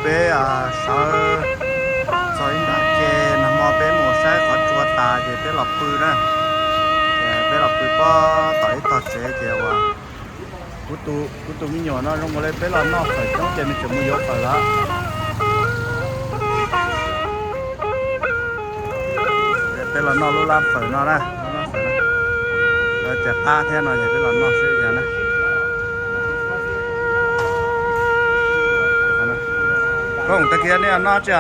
Peb sawv txog ib nram ke, nag hmo peb mus saib qhov tsua tas ces peb los pw na. Ces peb los pw pob tom ib tog tsev ces uas kuv tus me nyuam no zoo nkaus li peb los noj fawm coob ces nws tseem mus yuav fawm lawm. Peb los noj lub lab fawm no na, lub lab fawm no. Lawv cov qab thiab no ces peb los noj xwb cas na. Koj tag kis nej noj tsi?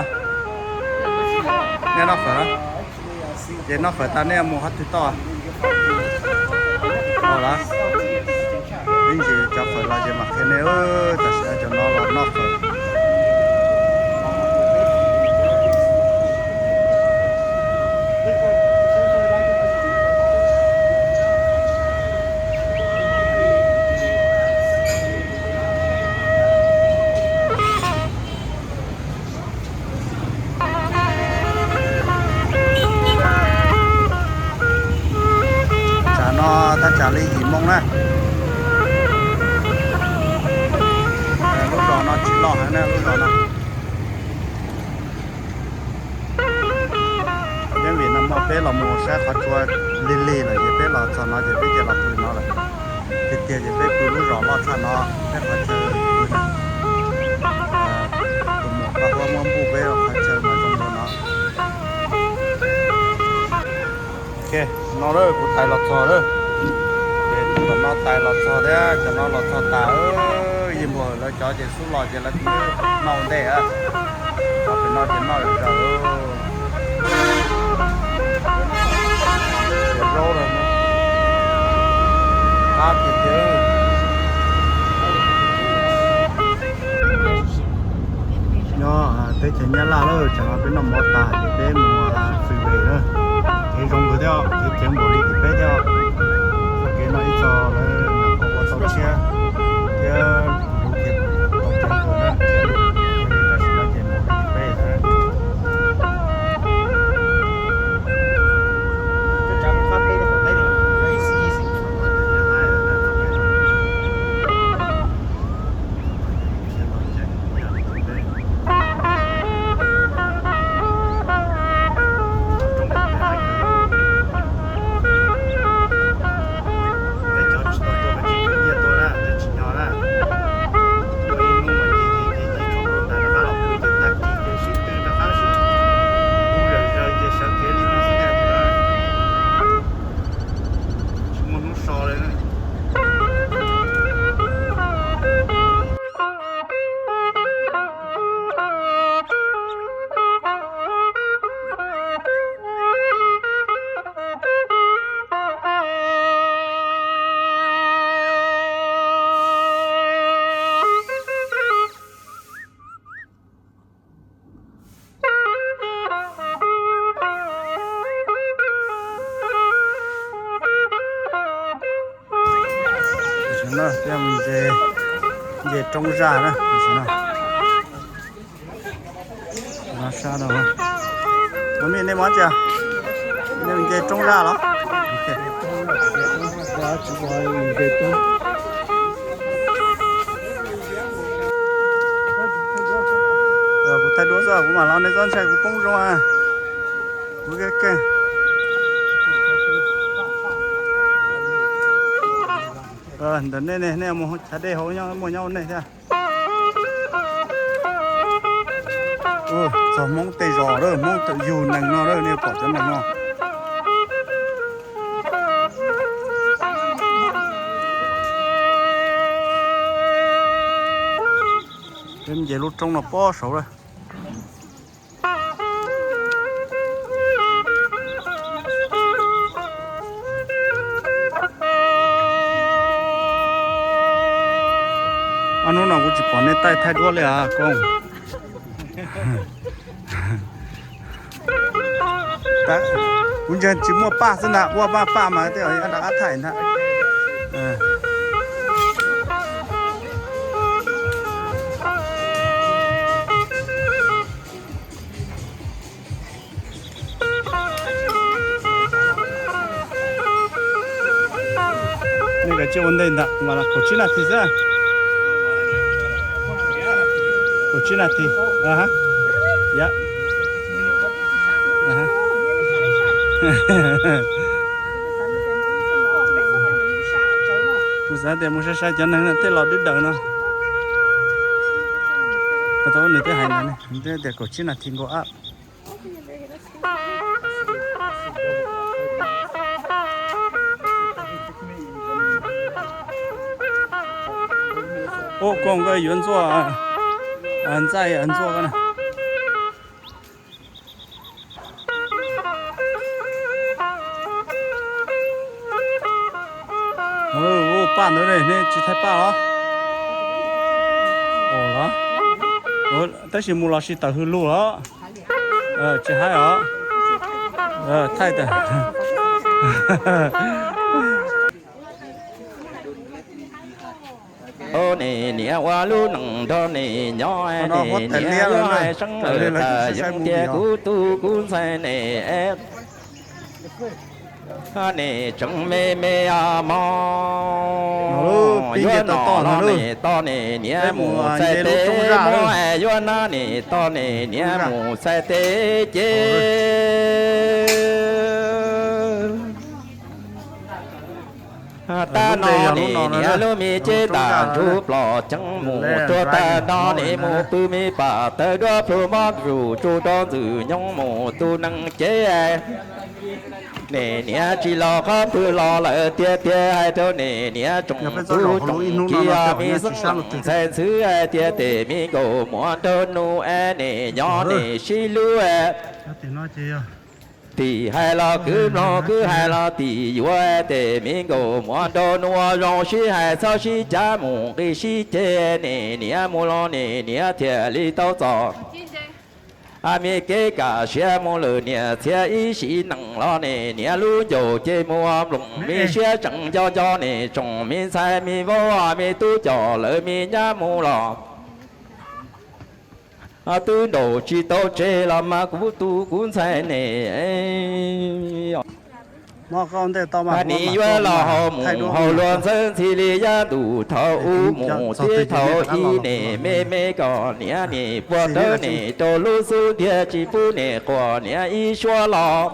Nej noj fawm los? Ces noj fawm tas nej mus qhov twg toj? Los, ib ntsis cov fawm los ces mam qhia nej. Tam sim no cov no los noj fawm. Tsam no tab tsam li yim moo na. Lub zos no tsis loj heev na, lub zos no. Yeej vim nag hmo peb los mus saib qhov tsua lig lig lawm ces peb los txog no ces peb cia los pw no lawm. Tiag tiag ces peb pw lub zos loj tshaj no, peb qhov chaw pw na. Tus muam Paj Huab muab npuj peb qhov chaw mas zoo dua no. Ok, no lawm kuv tais los txog lawm. Ces tus tom no tais los txog thiab, cov no los txog tas. Yij Npuag lawv cov ces xub los ces lawv twb noj ua ntej. Cov pem no ces noj zom zaws. Zaub qab tiag tiag. Nyob teb chaws Nyab Laj lawm, tsam no peb noj mov tas ces peb mus freeway na. Kev zoo nkauj thiab, kev ceev npaum li tim peb thiab. Txoj kev no ib txog lawv nyuam qhuav ua tau tshiab thiab, lub kev tau ceev kawg na. Tam sim no ces npaum li tim peb lawm. Peb cov tsis tau tuaj mas tsis khwv nyiaj tuaj na, peb tsis nyob na. Tuaj ib hnub mas nce nce nce nce tshoob rau ntawd rov qab los pw ces tag kis ces sib tw rov qab sib pub zom zaws ces sawv kev li no xwb na. Tsis muaj hnub so li na. Tam sim no peb mus nce roob zaj na, tam sim no. Sab no, nej mov tsi, nej nce roob zaj los? Kuv thaij duab xwb, kuv mam los nej txhob ntshai kuv poob zoo. Kuv keej keej. Ntawm nej ne, nej mus chav dej hauv nyob, muaj nyob ua nej thiab. Txog Hmoob tej zos lawm, Hmoob yug nees no lawm, nej pom cov nees no. Peb nce lub roob no pob saud lawm. Ob hnub no kuv tsis pom nej taij thaij duab li as koob. Kuv ntseeg tsis muaj paj xwb ntag, muaj paj paj mas tej zaum rov qab thaij ntag. Nej kav tsij ua ntej ntag, mas los kaum tsib nas this xwb. Kaum tsib nas this. Kuv xav tias mus sai sai cov neeg no tej los dwb daws no. Pas tau nws twb hais ntawd ne, tias kaum tsib nas this nkaus ab. Ub, koj nkawd yuav ntxuaj, ntxaij ntxuaj koj na. Ub, paj ntawd ne, nej tsis thaij paj los? Tab sis mus los sis tawm hws lug los? Tsis haib os. Thaij tas. Ov, niam ua lub neej nrog niam nyob, niam yuav hais seeb lawm tas yeej tias kuv tub kuv ntxhais ne, niam tseem me me mog. Yuav noj los niam tos niam, niam mus txhais tes muab, yuav noj niam tos niam, niam mus txhais tes ces tag no niam, niam lub me cev ntam ntsuj plos ceev mus tuag tag no niam, mus pw me pam tawg duab plhu mob zus tsuj rau ntxwg nyoog mus tu neeg cev. Niam, niam tsis los qhov twg los lawm tiag tiag, hais rau niam, niam tsoom tub tsoom kiv, me xeeb ntxhais ntxwv hais tias tes me nkaus muab nraug nus es niam nyob niam sib hlub. Tim hais los kwv mloog, kwv hais los tim yuav, tes me nkaus muab nraug nus zoo sib hais, txhob sib cav mus nqi sib ceg, niam, niam mus los niam, niam thiaj li tau txom. A, me kev kam siab mus lawm niam, txhiaj ib sim neej los niam, niam lub ncaus ces mus nploos, me siab tseem nco nco niam, tsoom me ntxhais me vauv, me tub coj lawv me nyab mus los twb nraum tsis tau tsev los mas kuv tub kuv ntxhais ne. Nim yuav los hauv mus hauv luag ntxhawb ntxhi li yav ntuj thaum ub mus tib thaum i, niam me me kom niam, niam puag rawv niam rau lub xub ntiag, tsis pub niam quaj niam ib suab los.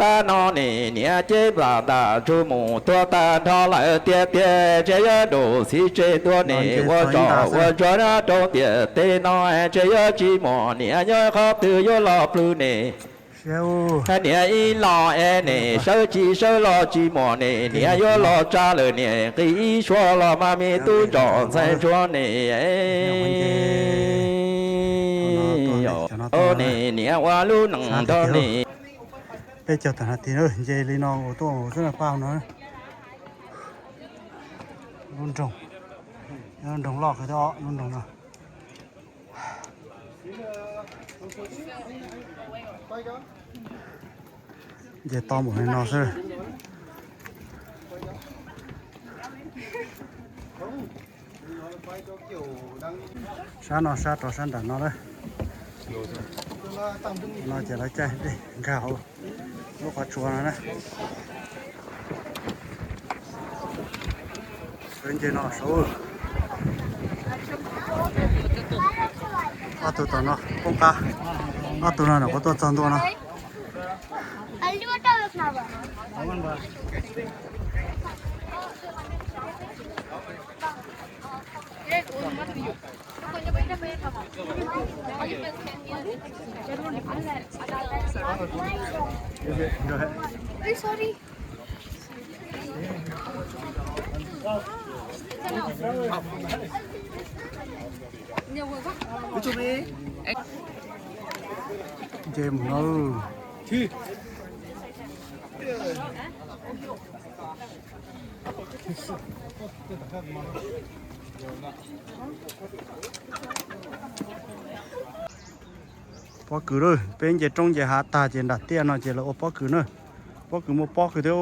Tag no niam, niam cev nplas ntam ntsuj mus tuag tag nrho lawm tiag tiag, ntshe yuav nraum txhim tsev ntua niam ua zom ua ntsuag rau tiam teb no, ntshe yuav tsis muaj niam nyob qhov twg yuav los plhws niam. Niam ib los es niam sawv tsis sawv los tsis muaj niam, niam yuav los tsa lawm niam, nqi ib suab los mas me tub ntsoov ntxhais ntsuag niam. Niam, niam ua lub neej nrog niam. Peb caug tawm nas this na, nce li no tuaj xwb na, paj no. Lub nroog, lub nroog loj kawg thiab, lub nroog no. Nce to npaum li no xwb. Sab no sab rov sab nram no na. No ces lawv caij dej nkag hauv lub qhov tsua no na. Sawv nce no saud. Ob tug tom no poob qab, ob tug no nyuam qhuav tuaj txog ntua no. Nce mus no. Pob kws lawm, peb nce roob nce hav tag ces nram tiaj no ces lawv ua pob kws na. Pob kws muaj pob kws thiab.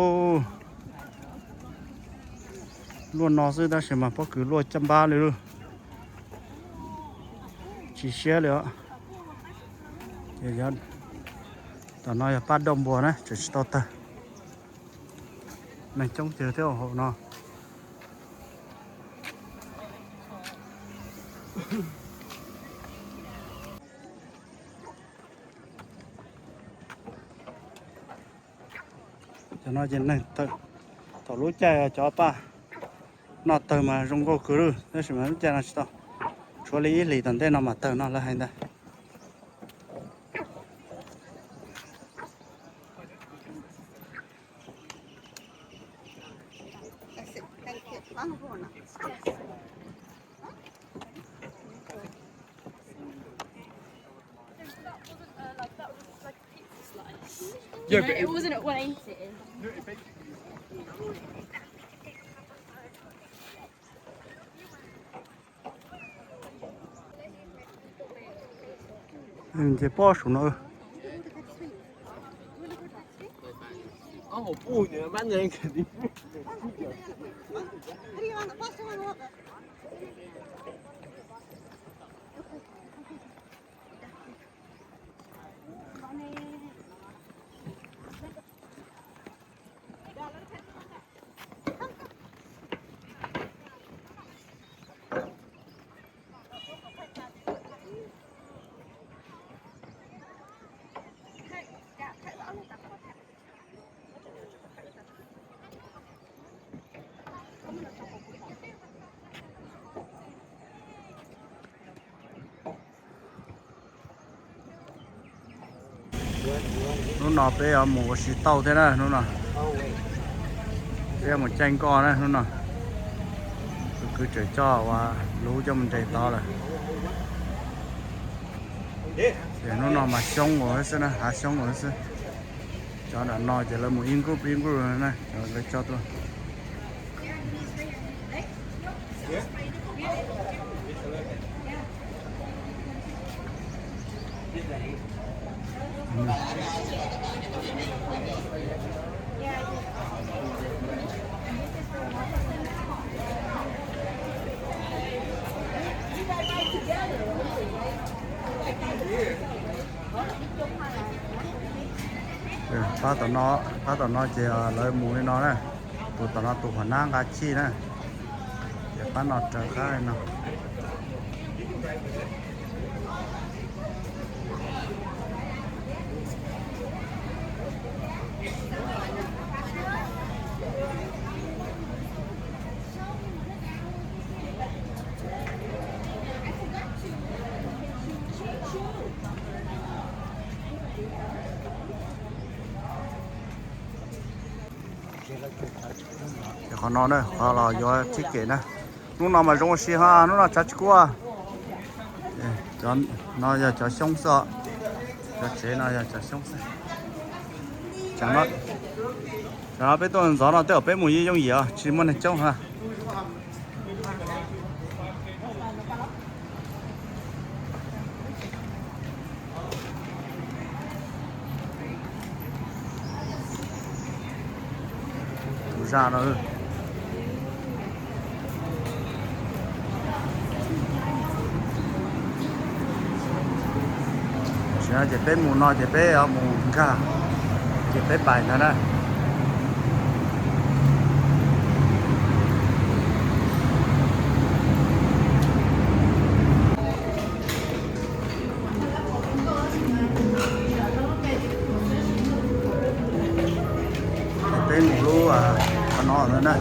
Luaj no xwb tab sis mas pob kws luaj caj npab li lawm. Tsis siab li os. Ces yog, tom no yog pab dauj npua na, tseem tsis tau tawg. Neeg coob cawv thiab hauv no. Cov no ces neeg tawg, thaum lub caij cov paj noj tawg mas zoo nkauj kawg li, tab sis mas lub caij no tsis tau, tshuav li ib hlis tom ntej no mas tawg no lawv hais ntag. Yeah, but it wasn't at one eighty. Ces pob saum no. Hnub no peb yuav mus ua si tauj thiab na hnub no. Peb yuav mus caij nkoj na hnub no. Tus kwv tseem coj ua lub coj mus nres tod lawm. Ces hnub no mas xyoob ua xwb na, hav xyoob ua xwb. Cov nram no ces lawv mus ib nkuj ib nkuj na, cov lawv coj tuaj. Pab tom no, pab tom no ces lawv mus li no na. Tus tom no tus huam nab nqa chij na. Ces pab no raws qab li no. Ces qhov no na, qhov los yuav ticket na. Hnub no mas zoo ua si ho, hnub no tshav tsis kub. Cov no yog cov xyoob xwb, cov tsev no yog cov xyoob xwb. Tsam no peb tuaj ntxov no tej zaum peb mus yooj yim os, tsis muaj neeg coob ha. Tus zaj no. Tam sim no ces peb mus no ces peb yuav mus nkag, ces peb pais ntag na. Peb mus lub qhov no na.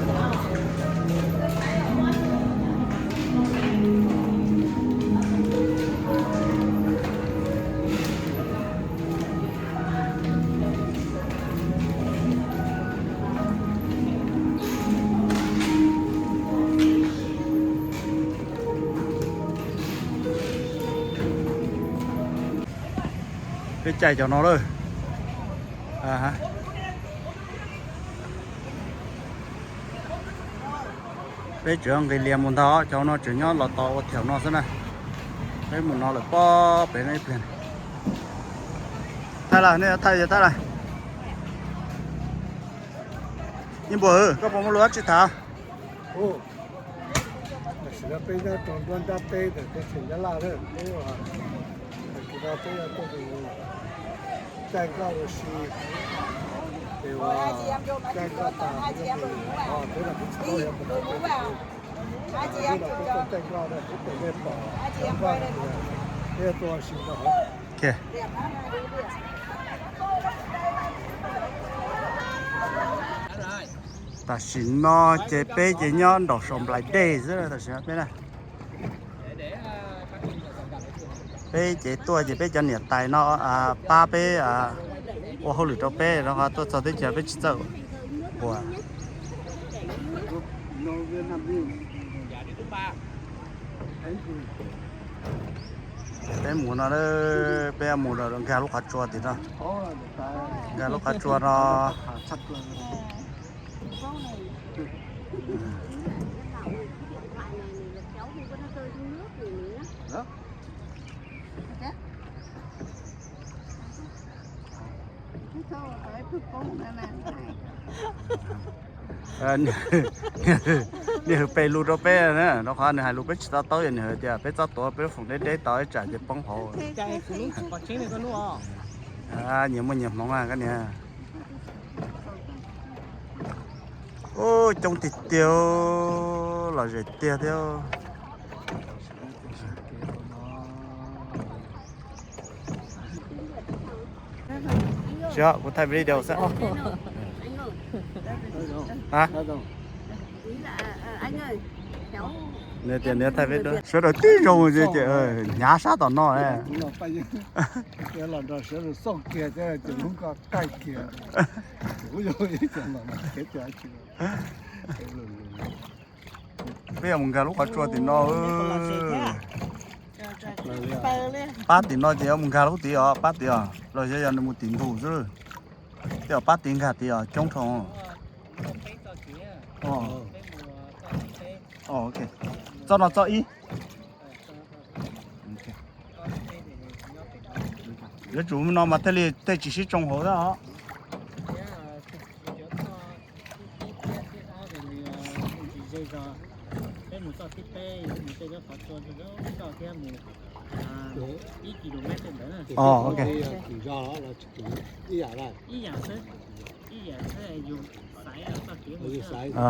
Peb caij cov no lawm. Peb tseem nqis lias mus ntag, cov no tseem nyob los tos ua thiaum no xwb na. Peb mus no lawm pob pem no ib pliag. Thaij lawm, nej thaij yog thaij lawm. Ib npuag, koj puas muaj lus dab tsi tham? Tam sim no peb nyob rau nruab nrab teb ntawm teb chaws Nyab Laj na, peb, tam sim no peb yuav tuaj mus caij nkoj ua si, ces uas caij nkoj tas, peb los peb tsis paub yuav mus qhov twg. Tam sim no ces peb ces nyob nraum saum nplaim dej xwb tam sim no peb na. Peb ces tuaj ces peb cov niam tais no pab peb ua hauj lwm rau peb rau qhov tuaj txog teb chaws peb tsis txawj ua. Peb mus no, peb mus nkag lub qhov tsua tim no, nkag lub qhov tsua no. Nws hwm pes lus rau peb na, rau qhov nws hais lus peb tsis to taub, nws hais tias peb txhob tuav peb lub foom deb deb tau ib tsam ces poob hauv. Nyias muaj nyias hmoov koj niam. Ub, coob tiag tiag, lom zem tiag thiab. Tsis, kuv thaij video xwb. Nws tias nws thaij video, sawv daws tib zoo ces hnyav sab tom no. Peb yuav mus nkag lub qhov tsua tim no. Pab tim no ces yuav mus nkag lub tid os, pab tid os, los yog yog nws mus tim ntug xwb. Tej zaum pab tid nkag tid os, coob dhau. Txoj no txoj ib. Yuav tsum no mas thiaj li tej tsis sib tsoo hauv thiab os. Ib yam xwb, ib yam xwb yus xaiv los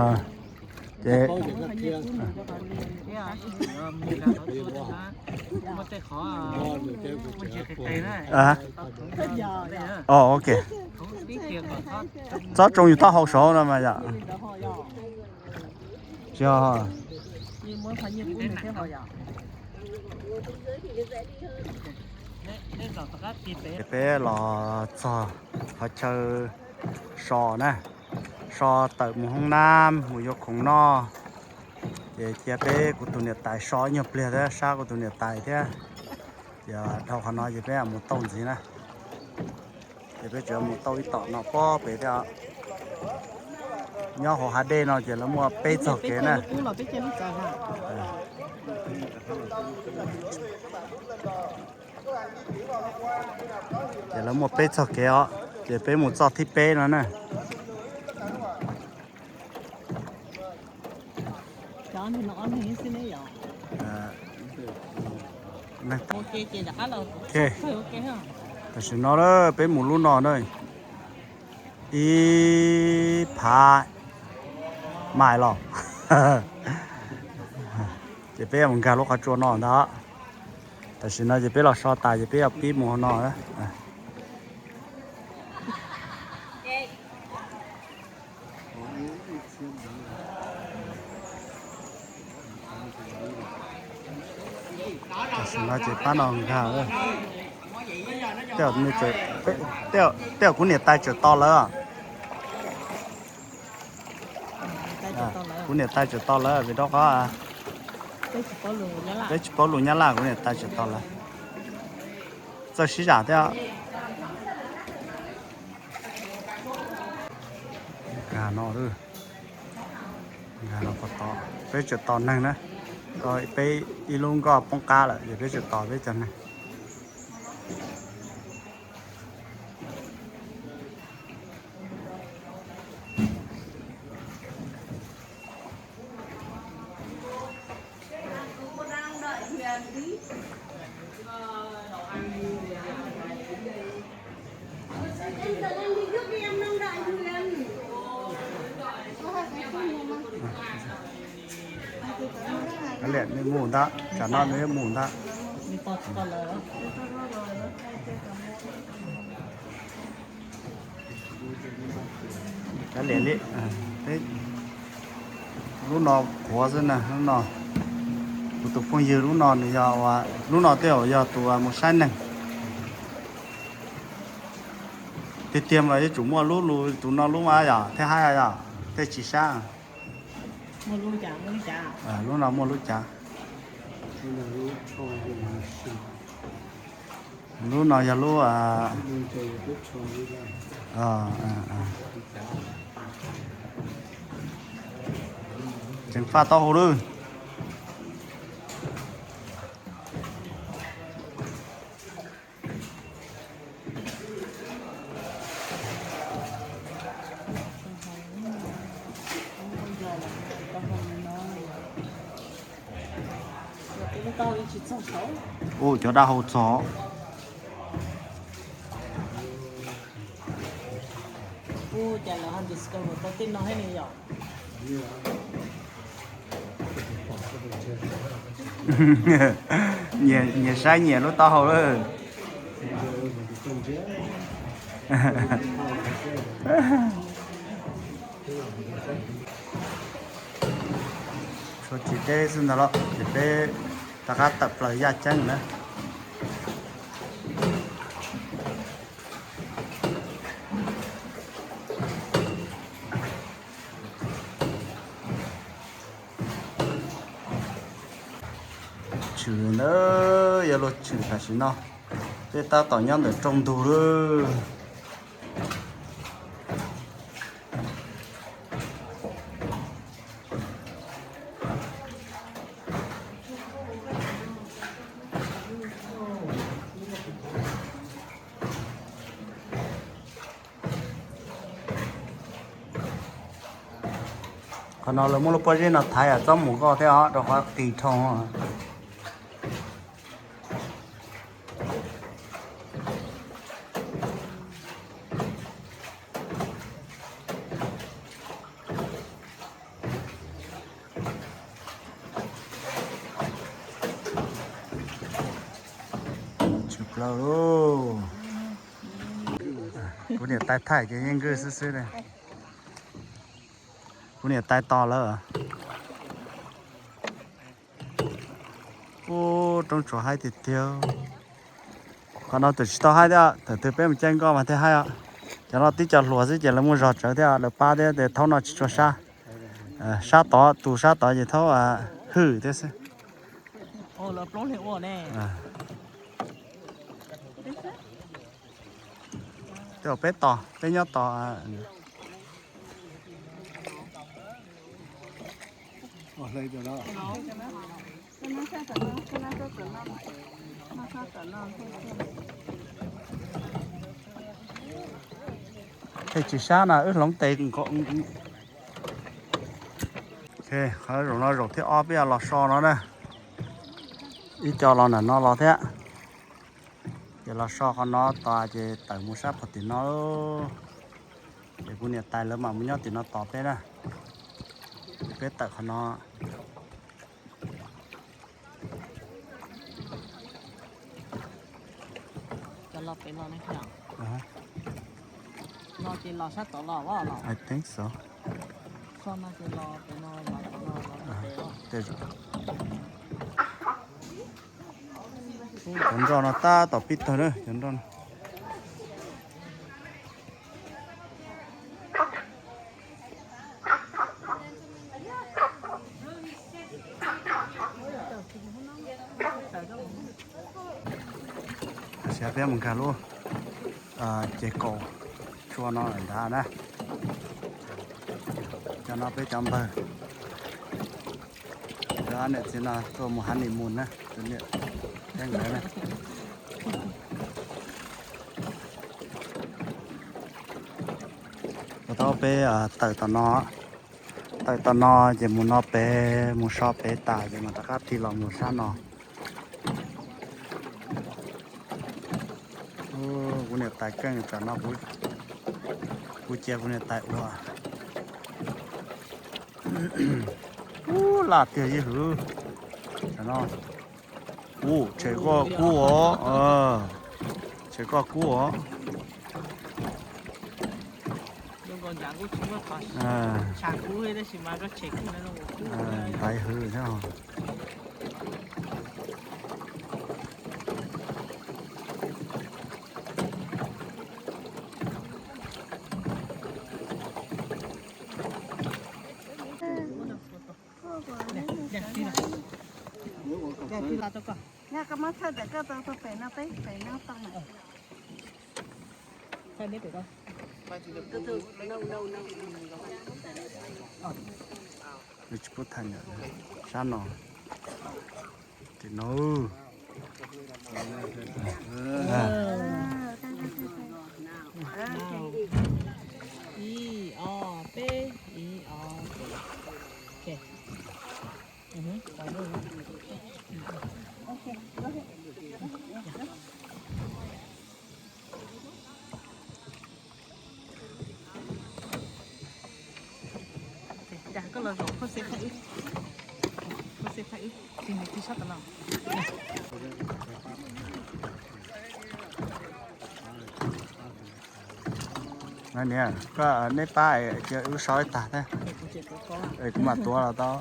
txoj kev mus xwb. Ces muaj tej qhov muaj ntsis qis qis na. Ov, ok. Txhob tsoo yus taub hau saud no mas yom. Tsis yog. Peb los txog qhov chaw so na, so tawm mus hoob nab mus yuav khoom noj, ces cia peb kuv tus niam tais so ib nyuag pliag thiab sab kuv tus niam tais thiab. Ces dhau qhov no ces peb mus tauj ntxiv na. Ces peb tseem mus tauj ib tom no pob pem thiab. Nyob hauv hav dej no ces lawv muaj peb txoj kev na. Ces lawv muaj peb txoj kev os, ces peb mus txoj thib peb no na. Tam sim no peb mus lub no na, ib phav mais los. Ces peb mus nkag lub qhov tsua no ntag. Tam sim no ces peb los so tas ces peb yuav pib mus hauv no. Tam sim no ces pab no nkag. Tej zaum kuv niam tais tseem tos lawv. Kuv niam tais tseem tos lawv vim rau qhov peb tsis paub lus Nyab Laj, kuv niam tais tseem tos lawv. Txawj sib zam thiab. Nkag no, nkag no puas tod, peb tseem tos neeg na. Peb ib lub nkoj poob qab lawm ces peb tseem tos peb cov neeg. Kav liam nws mus ntag, tsam no nws yuav mus ntag. Kav liam li, lub no qhuav xwb na, lub no. Kuv tus phooj ywg lub no nws yog, lub no tej zaum yog tus mus saib neeg. Tiag tiag mas yuav tsum muaj lub lus tus no lub mas yom, thiaj haib yom, thiaj tsis sab. Lub no muaj lub cav. Lub no yog lub tseem faj taub hau lawm. Ua cov dab hau txog. Ua cas lawv ho discover tau tej no thiab ne yom? Nyias saib nyias lub taub hau lawm. Tshuav tsis deb xwb ntag los ces peb rov qab tawm plaws yaj ceeb na. Tshwm ntawd yog luag tshwm tam sim no, peb tab tom nyob ntawm rooj ntug lawm. Qhov no lawv muab lub pob zeb no thaiv txhob mus nkoj thiab os, rau qhov qis dhau. Tshwm plaws lauj. Kuv niam tais thaij ces yeej nkag xwb xwb li. Kuv niam tais tos lawm. Ub, roob tshuav haib tiag tiag. Qhov no twb tsis tau haib thiab, thaum twg peb mus caij nkoj mas thiaj haib os. Cov no tib co hluas xwb ces lawv muaj zog tsawv thiab, lawv pab thiab ces thaum no tsis tshua sab. Sab tod, tus sab tod ces thaum hwj thiab xwb. Tej zaum peb tos, peb nyob tos. Thiaj tsis sab na, wb hloov tes nkaus. Qhov zaum no zaum thib ob peb los so no na. Ib co los ntawm no los thiab. Ces los so qhov no tos ces tawm mus sab pem tim no. Ces kuv niam tais lawv mam mus nyob tim no tos peb na. Peb tawm qhov no. Cov los pem no ne. No ces los sab tod los. I think so. Tej zaum. Cov nroj no tab tom pib tawg na, cov nroj no. Tam sim peb mus nkag lub ces kaum tsua no lawm ntag na. Cov no peb cov npawg. Cov niam txiv no tuaj mus honeymoon na, tus niam thiab nkawd na. Ua tau peb tawm tom no, tawm tom no ces mus no pem, mus so pem tas ces mam rov qab tig los mus sab no. Kuv niam tais keej tsam no, kuv cia kuv niam tais ua. Ub, laj tiag ywg hwv. Cov no kub, tshem koj kub os. Tshem koj kub os. Ntaiv hwv thiab. Tsis pub thaij ntawm sab no. Tim no. Ib, ob, peb, ib, ob, peb. Koj los zaum phooj xeeb thaij wb, phooj xeeb thaij wb, tig tig sab tom no. Niam, koj neb pab cia wb so ib tag thiab, kuv mam tuav los tau.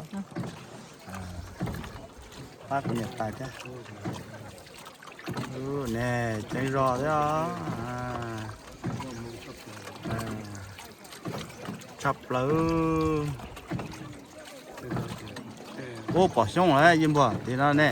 Pab kuv niam tais thiab. Ne, ceev zog thiab os. Tshaj plaws. Ub, pom xyoob lawm yeej npog tim no ne.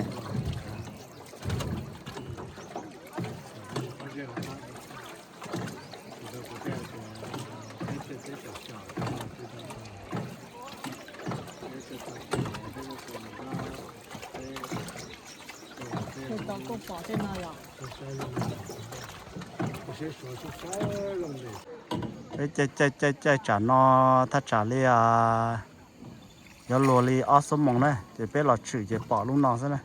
Peb caij caij caij caij tsam no thaj tsam li, yuav luag li ob xuab moos na, ces peb los tshwm ces pom lub no xwb na.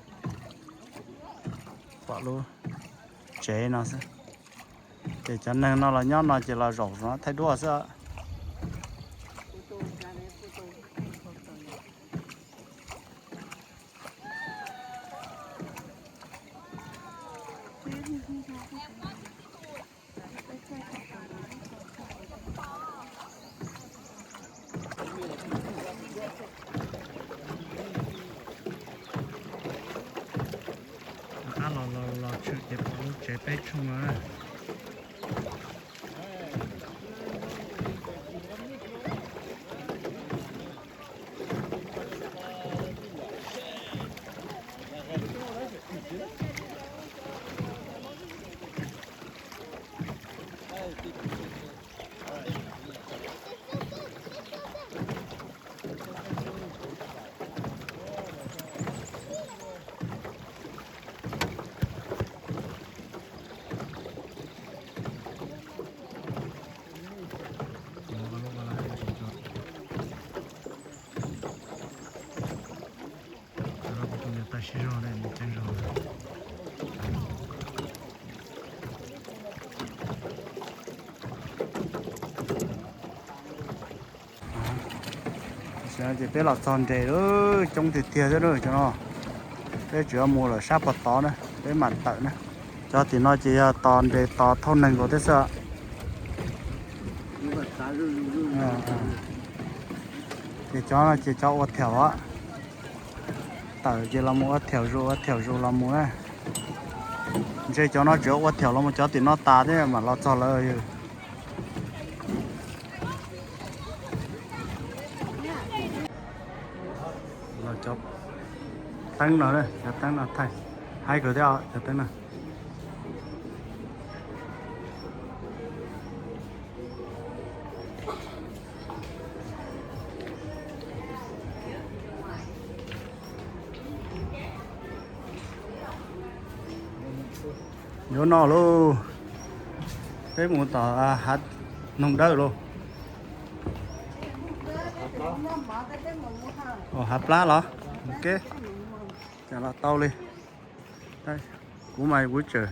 Pom lub tsev no xwb. Ces cov neeg no los nyob no ces los zaum no thaij duab xwb. Ab, los los los tshwm ces pom lub tsev peb tshooj no. Tab sis zog ne, nws ceev zog. Tam sim no ces peb los txog nres lawm, coob tiag tiag thiab cov no. Peb tseem yuav mus lawm sab pog tod na, peb mam tawm na. Cov tim no ces yog tos nres tos thauj neeg nkaus thiab xwb. Ces cov no ces cov ua thaum, tawm ces los mus ua thaum zus, ua thaum zus los mus na. Ntshe cov no tseem ua thaum los mus cov tim no tas thiab mam los txog lawv. Los cov teeb no, cov teeb no thaij haib kawg thiab cov teeb no. Yuav no lauj, peb mus tom hav noog dawb lauj. Hav plab los, ok, los tau li. Kuv mas kuv tseem